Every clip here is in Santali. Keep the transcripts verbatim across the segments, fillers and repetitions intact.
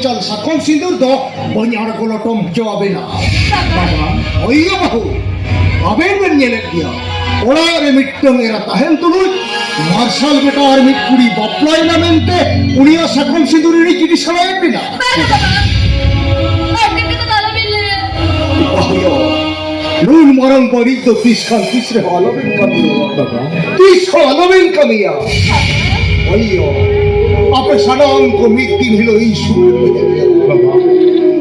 ᱪᱟᱞ ᱥᱟᱠᱚᱢ ᱥᱤᱸᱫᱩᱨ ᱫᱚ ᱵᱟᱹᱧ ᱟᱬᱜᱚ ᱞᱚᱴᱚᱢ ᱦᱚᱪᱚ ᱟᱵᱮᱱᱟ᱾ ᱵᱟᱵᱟ, ᱦᱳᱭ ᱭᱟ ᱵᱟᱹᱦᱩ, ᱟᱵᱮᱱ ᱵᱮᱱ ᱧᱮᱞᱮᱫ ᱜᱮᱭᱟ, ᱚᱲᱟᱜ ᱨᱮ ᱢᱤᱫᱴᱟᱝ ᱮᱨᱟ ᱛᱟᱦᱮᱱ ᱛᱩᱞᱩᱡ ᱢᱟᱨᱥᱟᱞ ᱵᱮᱴᱟ ᱟᱨ ᱢᱤᱫ ᱠᱩᱲᱤ ᱵᱟᱯᱞᱟᱭᱮᱱᱟ ᱢᱮᱱᱛᱮ ᱩᱱᱤᱭᱟᱜ ᱥᱟᱠᱚᱢ ᱥᱤᱸᱫᱩᱨ ᱤᱧ ᱤᱫᱤ ᱥᱟᱱᱟᱭᱮᱫ ᱵᱮᱱᱟ᱾ ᱵᱟᱝ ᱵᱟᱵᱟ, ᱟᱨ ᱪᱮᱫ ᱠᱟᱛᱷᱟ ᱫᱚ ᱟᱞᱚᱵᱤᱱ ᱞᱟᱹᱭᱟ᱾ ᱵᱟᱹᱦᱩ ᱭᱟ, ᱱᱩᱱ ᱢᱟᱨᱟᱝ ᱵᱟᱹᱲᱤᱡ ᱫᱚ ᱛᱤᱥ ᱠᱷᱟᱱ ᱛᱤᱥ ᱨᱮᱦᱚᱸ ᱟᱞᱚᱵᱮᱱ ᱠᱟᱹᱢᱤᱭᱟ᱾ ᱵᱟᱵᱟ᱾ ᱛᱤᱥ ᱦᱚᱸ ᱟᱞᱚᱵᱮᱱ ᱠᱟᱹᱢᱤᱭᱟ᱾ ᱳᱭ ᱭᱳ, ᱟᱯᱮ ᱥᱟᱱᱟᱢ ᱠᱚ ᱢᱤᱫ ᱫᱤᱱ ᱦᱤᱞᱳᱜ ᱤᱧ ᱥᱩᱨ ᱨᱮᱯᱮ ᱛᱟᱦᱮᱸ ᱠᱟᱱᱟ᱾ ᱵᱟᱵᱟ᱾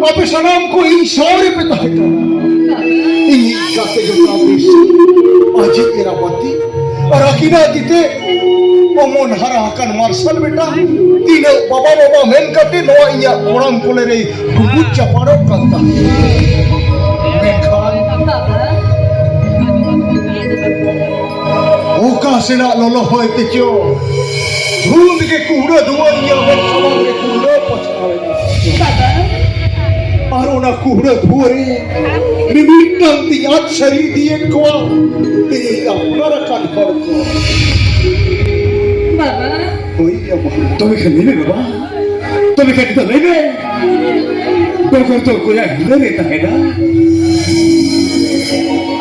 ᱟᱯᱮ ᱥᱟᱱᱟᱢ ᱠᱚ ᱤᱧ ᱥᱟᱶ ᱨᱮᱯᱮ ᱛᱟᱦᱮᱸ ᱠᱟᱱᱟ᱾ ᱤᱧᱤᱡ ᱜᱟᱛᱮ ᱡᱚᱴᱟᱣ ᱵᱤᱥ, ᱟᱡᱤᱡ ᱮᱨᱟ ᱵᱟᱹᱛᱤ, ᱟᱨ ᱟᱹᱠᱤᱱᱟᱜ ᱛᱤᱛᱮ ᱚᱢᱚᱱ ᱦᱟᱨᱟ ᱟᱠᱟᱱ ᱢᱟᱨᱥᱟᱞ ᱵᱮᱴᱟ ᱛᱤᱱᱟᱹᱜ ᱵᱟᱵᱟ ᱵᱟᱵᱟ ᱢᱮᱱ ᱠᱟᱛᱮ ᱱᱚᱣᱟ ᱤᱧᱟᱜ ᱠᱚᱲᱟᱢ ᱠᱚᱞᱮ ᱨᱮ ᱰᱩᱵᱩᱡ ᱪᱟᱯᱟᱲᱚᱜ ᱠᱟᱱ ᱛᱟᱦᱮᱸ᱾ ᱢᱮᱱᱠᱷᱟᱱ ᱚᱠᱟ ᱥᱮᱱᱟᱜ ᱞᱚᱞᱚ ᱦᱚᱭ ᱛᱮᱪᱚ ᱫᱷᱩᱸᱫ ᱜᱮ ᱠᱩᱦᱲᱟᱹ ᱫᱷᱩᱣᱟᱹ ᱤᱧᱟᱹᱜ ᱢᱮᱫ ᱥᱟᱢᱟᱝ ᱨᱮ ᱠᱩᱦᱲᱟᱹ ᱯᱟᱥᱱᱟᱣ ᱮᱱᱟ᱾ ᱟᱨ ᱚᱱᱟ ᱠᱩᱦᱲᱟᱹ ᱫᱷᱩᱣᱟᱹ ᱨᱮ ᱢᱤᱢᱤᱫᱴᱟᱝ ᱛᱤᱧ ᱟᱫ ᱥᱟᱹᱨᱤ ᱤᱫᱤᱭᱮᱫ ᱠᱚᱣᱟ᱾ ᱛᱮᱦᱮᱧ ᱟᱯᱱᱟᱨ ᱟᱠᱟᱱ ᱦᱚᱲ ᱠᱚ᱾ ᱵᱟᱵᱟ᱾ ᱦᱳᱭ ᱭᱟ ᱵᱟᱵᱟ᱾ ᱛᱚᱵᱮ ᱠᱷᱟᱱ ᱞᱟᱹᱭ ᱢᱮ ᱵᱟᱵᱟ᱾ ᱛᱚᱵᱮ ᱠᱷᱟᱱ ᱱᱤᱛᱚᱜ ᱞᱟᱹᱭ ᱢᱮ᱾ ᱰᱚᱜᱚᱨ ᱫᱚ ᱚᱠᱚᱭᱟᱜ ᱦᱤᱨᱞᱟᱹ ᱨᱮ ᱛᱟᱦᱮᱱᱟ?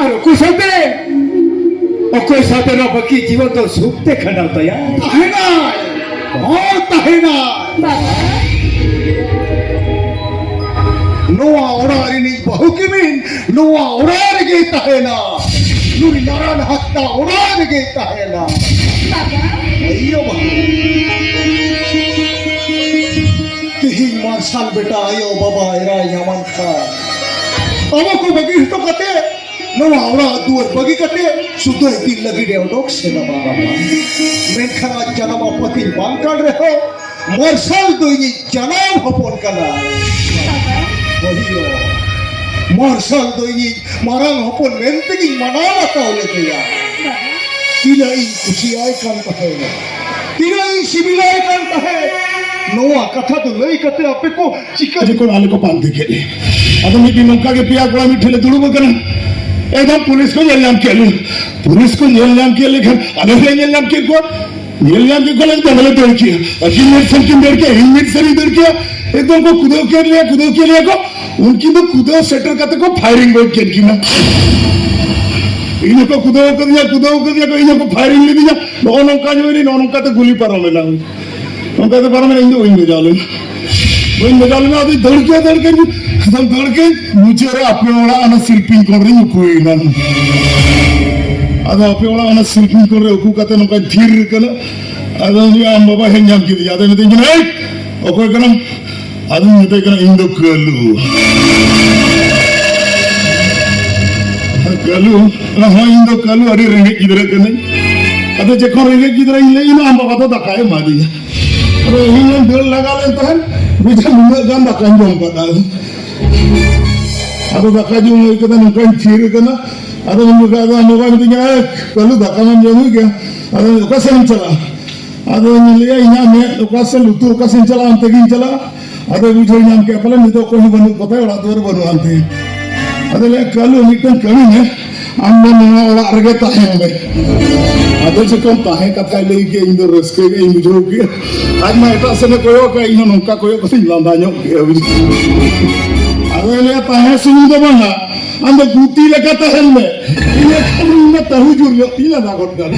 ᱟᱨ ᱚᱠᱚᱭ ᱥᱟᱶᱛᱮ? ᱚᱠᱚᱭ ᱥᱟᱶᱛᱮ ᱱᱚᱣᱟ ᱵᱟᱹᱠᱤ ᱡᱤᱵᱚᱱ ᱫᱚ ᱥᱩᱠ ᱛᱮ ᱠᱷᱟᱸᱰᱟᱣ ᱛᱟᱭᱟ? ᱛᱟᱦᱮᱱᱟᱭ᱾ ᱦᱚᱸ, ᱛᱟᱦᱮᱱᱟᱭ᱾ ᱵᱟᱵᱟ᱾ ᱱᱚᱣᱟ ᱚᱲᱟᱜ ᱨᱤᱱᱤᱡ ᱵᱟᱹᱦᱩ ᱠᱤᱢᱤᱱ ᱱᱚᱣᱟ ᱚᱲᱟᱜ ᱨᱮᱜᱮ ᱛᱟᱦᱮᱱᱟ᱾ ᱱᱩᱭ ᱱᱟᱨᱟᱱ ᱦᱟᱸᱥᱫᱟ ᱚᱲᱟᱜ ᱨᱮᱜᱮ ᱛᱟᱦᱮᱱᱟ᱾ ᱵᱟᱵᱟ᱾ ᱟᱭᱳ ᱵᱟᱵᱟ᱾ ᱛᱤᱦᱤᱧ ᱢᱟᱨᱥᱟᱞ ᱵᱮᱴᱟ ᱟᱭᱳ ᱵᱟᱵᱟ ᱮᱨᱟᱭ ᱧᱟᱢᱟᱱ ᱠᱷᱟᱱ ᱟᱵᱚ ᱠᱚ ᱵᱟᱹᱜᱤ ᱦᱚᱴᱚ ᱠᱟᱛᱮ ᱱᱚᱣᱟ ᱚᱲᱟᱜ ᱫᱩᱣᱟᱹᱨ ᱵᱟᱹᱜᱤ ᱠᱟᱛᱮ ᱥᱩᱫᱷᱟᱹᱭ ᱫᱤᱱ ᱞᱟᱹᱜᱤᱫ ᱮ ᱚᱰᱚᱠ ᱥᱮᱱ ᱟᱠᱟᱱᱟ᱾ ᱢᱮᱱᱠᱷᱟᱱ ᱟᱡ ᱡᱟᱱᱟᱢ ᱟᱯᱟᱛᱤᱧ ᱵᱟᱝ ᱠᱟᱱ ᱨᱮᱦᱚᱸ, ᱢᱟᱨᱥᱟᱞ ᱫᱚ ᱤᱧᱤᱡ ᱡᱟᱱᱟᱢ ᱦᱚᱯᱚᱱ ᱠᱟᱱᱟᱭ᱾ ᱦᱳᱭ ᱭᱳ, ᱢᱟᱨᱥᱟᱞ ᱫᱚ ᱤᱧᱤᱡ ᱢᱟᱨᱟᱝ ᱦᱚᱯᱚᱱ ᱢᱮᱱᱛᱮᱜᱤᱧ ᱢᱟᱱᱟᱣ ᱵᱟᱛᱟᱣ ᱞᱮᱫᱮᱭᱟ᱾ ᱛᱤᱱᱟᱹᱜ ᱤᱧ ᱠᱩᱥᱤᱭᱟᱭ ᱠᱟᱱ ᱛᱟᱦᱮᱸᱫ, ᱛᱤᱱᱟᱹᱜ ᱤᱧ ᱥᱤᱵᱤᱞᱟᱭ ᱠᱟᱱ ᱛᱟᱦᱮᱸᱫ, ᱱᱚᱣᱟ ᱠᱟᱛᱷᱟ ᱫᱚ ᱞᱟᱹᱭ ᱠᱟᱛᱮ ᱟᱯᱮ ᱠᱚ ᱪᱤᱠᱟᱹ ᱡᱚᱠᱷᱚᱱ ᱟᱞᱮ ᱠᱚ ᱯᱟᱱᱛᱮ ᱠᱮᱫ ᱞᱮ᱾ ᱟᱫᱚ ᱢᱤᱫ ᱫᱤᱱ ᱱᱚᱝᱠᱟ ᱜᱮ ᱯᱮᱭᱟ ᱠᱚᱲᱟ ᱢᱤᱫ ᱴᱷᱮᱱ ᱞᱮ ᱫᱩᱲᱩᱵ ᱟᱠᱟᱱᱟ᱾ ᱮᱠᱫᱚᱢ ᱯᱩᱞᱤᱥ ᱠᱚ ᱧᱮᱞ ᱧᱟᱢ ᱠᱮᱫ ᱞᱮ᱾ ᱯᱩᱞᱤᱥ ᱠᱚ ᱧᱮᱞ ᱧᱟᱢ ᱠᱮᱫ ᱞᱮᱠᱷᱟᱱ ᱟᱞᱮ ᱦᱚᱸᱞᱮ ᱧᱮᱞ ᱧᱟᱢ ᱠᱮᱫ ᱠᱚᱣᱟ᱾ ᱧᱮᱞ ᱧᱟᱢ ᱠᱮᱫ ᱠᱚᱣᱟᱞᱮ, ᱫᱚᱢᱮ ᱞᱮ ᱫᱟᱹᱲ ᱠᱮᱜᱼᱟ᱾ ᱟᱹᱠᱤᱱ ᱢᱤᱫ ᱥᱮᱱ ᱠᱤᱱ ᱫᱟᱹᱲ ᱠᱮᱜᱼᱟ, ᱤᱧ ᱢᱤᱫ ᱥᱮᱱ ᱤᱧ ᱫᱟᱹᱲ ᱠᱮᱜᱼᱟ᱾ ᱮᱠᱫᱚᱢ ᱠᱚ ᱠᱩᱫᱟᱹᱣ ᱠᱮᱫ ᱞᱮᱭᱟ, ᱠᱩᱫᱟᱹᱣ ᱠᱮᱫ ᱞᱮᱭᱟ ᱠᱚ᱾ ᱩᱱᱠᱤᱱ ᱫᱚ ᱠᱩᱫᱟᱹᱣ ᱥᱮᱴᱮᱨ ᱠᱟᱛᱮ ᱠᱚ ᱯᱷᱟᱭᱨᱤᱝ ᱜᱚᱡ ᱠᱮᱫ ᱠᱤᱱᱟ᱾ ᱤᱧ ᱦᱚᱸᱠᱚ ᱠᱩᱫᱟᱹᱣ ᱠᱟᱫᱤᱧᱟ, ᱠᱩᱫᱟᱹᱣ ᱠᱟᱫᱤᱧᱟ ᱠᱚ, ᱤᱧ ᱦᱚᱸᱠᱚ ᱯᱷᱟᱭᱨᱤᱝ ᱞᱤᱫᱤᱧᱟ᱾ ᱱᱚᱜᱼᱚ ᱱᱚᱝᱠᱟ ᱧᱚᱜ ᱮᱱᱟᱹᱧ, ᱱᱚᱜᱼᱚ ᱱᱚᱝᱠᱟ ᱛᱮ ᱜᱩᱞᱤ ᱯᱟᱨᱚᱢ ᱮᱱᱟ᱾ ᱱᱚᱝᱠᱟ ᱛᱮ ᱯᱟᱨᱚᱢ ᱮᱱᱟ, ᱤᱧ ᱫᱚ ᱵᱟᱹᱧ ᱵᱟᱡᱟᱣ ᱞᱮᱱᱟ᱾ ᱵᱟᱹᱧ ᱵᱟᱡᱟᱣ ᱞᱮᱱᱟ, ᱟᱫᱚᱧ ᱫᱟᱹᱲ ᱠᱮᱫ, ᱫᱟᱹᱲ ᱠᱮᱫ, ᱟᱫᱚᱧ ᱫᱟᱹᱲ ᱠᱮᱫ, ᱢᱩᱪᱟᱹᱫ ᱨᱮ ᱟᱯᱮ ᱚᱲᱟᱜ ᱚᱱᱟ ᱥᱤᱞᱯᱤᱧ ᱠᱚᱬ ᱨᱤᱧ ᱩᱠᱩᱭᱮᱱᱟ᱾ ᱟᱫᱚ ᱟᱯᱮ ᱚᱲᱟᱜ ᱚᱱᱟ ᱥᱤᱞᱯᱤᱧ ᱠᱚᱬ ᱨᱮ ᱩᱠᱩ ᱠᱟᱛᱮ ᱱᱚᱝᱠᱟᱧ ᱛᱷᱤᱨ ᱠᱟᱱᱟ᱾ ᱟᱫᱚ ᱩᱱᱤ ᱟᱢ ᱵᱟᱵᱟ ᱦᱮᱡ ᱧᱟᱢ ᱠᱮᱫᱤᱧᱟ᱾ ᱟᱫᱚᱭ ᱢᱮᱛᱟᱹᱧ ᱠᱟᱱᱟ, "ᱮᱭ, ᱚᱠᱚᱭ ᱠᱟᱱᱟᱢ?" ᱟᱫᱚᱧ ᱢᱮᱛᱟᱭ ᱠᱟᱱᱟ, "ᱤᱧ ᱫᱚ ᱠᱟᱹᱞᱩ᱾" ᱠᱟᱹᱞᱩ, ᱦᱚᱸ, ᱤᱧ ᱫᱚ ᱠᱟᱹᱞᱩ, ᱟᱹᱰᱤ ᱨᱮᱸᱜᱮᱡ ᱜᱤᱫᱽᱨᱟᱹ ᱠᱟᱹᱱᱟᱹᱧ᱾ ᱟᱫᱚ ᱡᱚᱠᱷᱚᱱ ᱨᱮᱸᱜᱮᱡ ᱜᱤᱫᱽᱨᱟᱹᱧ ᱞᱟᱹᱭ ᱮᱱᱟ, ᱟᱢ ᱵᱟᱵᱟ ᱫᱚ ᱫᱟᱠᱟᱭ ᱮᱢᱟ ᱫᱤᱧᱟ᱾ ᱟᱫᱚ ᱤᱧ ᱦᱚᱸᱧ ᱫᱟᱹᱲ ᱞᱟᱜᱟ ᱞᱮᱱ ᱛᱟᱦᱮᱸᱫ, ᱵᱩᱡᱷᱟᱹᱣ, ᱱᱩᱱᱟᱹᱜ ᱜᱟᱱ ᱫᱟᱠᱟᱧ ᱡᱚᱢ ᱠᱟᱫᱟ᱾ ᱟᱫᱚ ᱫᱟᱠᱟ ᱡᱚᱢ ᱦᱩᱭ ᱠᱟᱛᱮ ᱱᱚᱝᱠᱟᱧ ᱛᱷᱤᱨ ᱠᱟᱱᱟ᱾ ᱟᱫᱚ ᱩᱱ ᱡᱚᱠᱷᱟᱡ ᱫᱚ ᱟᱢ ᱵᱟᱵᱟᱭ ᱢᱮᱛᱟᱹᱧ ᱠᱟᱱᱟ, "ᱮ, ᱠᱟᱹᱞᱩ, ᱫᱟᱠᱟ ᱢᱟᱢ ᱡᱚᱢ ᱦᱩᱭ ᱠᱮᱫᱟ, ᱟᱫᱚ ᱚᱠᱟ ᱥᱮᱫ ᱮᱢ ᱪᱟᱞᱟᱜᱼᱟ?" ᱟᱫᱚᱧ ᱞᱟᱹᱭᱟ, "ᱤᱧᱟᱹᱜ ᱢᱮᱫ ᱚᱠᱟ ᱥᱮᱫ, ᱞᱩᱛᱩᱨ ᱚᱠᱟ ᱥᱮᱫ ᱮᱢ ᱪᱟᱞᱟᱜᱼᱟ, ᱚᱱᱛᱮ ᱜᱤᱧ ᱪᱟᱞᱟᱜᱼᱟ᱾" ᱟᱫᱚᱭ ᱵᱩᱡᱷᱟᱹᱣ ᱧᱟᱢ ᱠᱮᱫᱟ, ᱯᱟᱞᱮ ᱱᱤᱛᱚᱜ ᱚᱠᱚᱭ ᱦᱚᱸ ᱵᱟᱹᱱᱩᱜ ᱠᱚᱛᱟᱭᱟ, ᱚᱲᱟᱜ ᱫᱩᱣᱟᱹᱨ ᱵᱟᱹᱱᱩᱜ ᱟᱱᱛᱮ᱾ ᱟᱫᱚ ᱞᱟᱹᱭᱟ, "ᱠᱟᱹᱞᱩ, ᱢᱤᱫᱴᱟᱝ ᱠᱟᱹᱢᱤ ᱢᱮ, ᱟᱢ ᱫᱚ ᱱᱚᱣᱟ ᱚᱲᱟᱜ ᱨᱮᱜᱮ ᱛᱟᱦᱮᱱ ᱢᱮ᱾" ᱟᱫᱚ ᱡᱚᱠᱷᱚᱱ ᱛᱟᱦᱮᱸ ᱠᱟᱛᱷᱟᱭ ᱞᱟᱹᱭ ᱠᱮᱫ, ᱤᱧ ᱫᱚ ᱨᱟᱹᱥᱠᱟᱹ ᱜᱮ ᱤᱧ ᱵᱩᱡᱷᱟᱹᱣ ᱠᱮᱫ᱾ ᱟᱡ ᱢᱟ ᱮᱴᱟᱜ ᱥᱮᱱᱮ ᱠᱚᱭᱚᱜ ᱠᱮᱫ, ᱤᱧ ᱦᱚᱸ ᱱᱚᱝᱠᱟ ᱠᱚᱭᱚᱜ ᱠᱟᱛᱮᱧ ᱞᱟᱸᱫᱟ ᱧᱚᱜ ᱠᱮᱫᱼᱟ, ᱵᱩᱡᱷᱟᱹᱣ᱾ ᱟᱫᱚᱭ ᱞᱟᱹᱭᱟ, "ᱛᱟᱦᱮᱸ ᱥᱩᱢᱩᱝ ᱫᱚ ᱵᱟᱝᱟ, ᱟᱢ ᱫᱚ ᱜᱩᱛᱤ ᱞᱮᱠᱟ ᱛᱟᱦᱮᱱ ᱢᱮ᱾" ᱤᱧ ᱮᱠᱷᱟᱱ ᱤᱧ ᱢᱟ ᱛᱟᱹᱦᱩ ᱡᱩᱨ ᱧᱚᱜ ᱛᱤᱧ ᱞᱟᱸᱫᱟ ᱜᱚᱫ ᱠᱟᱜ᱾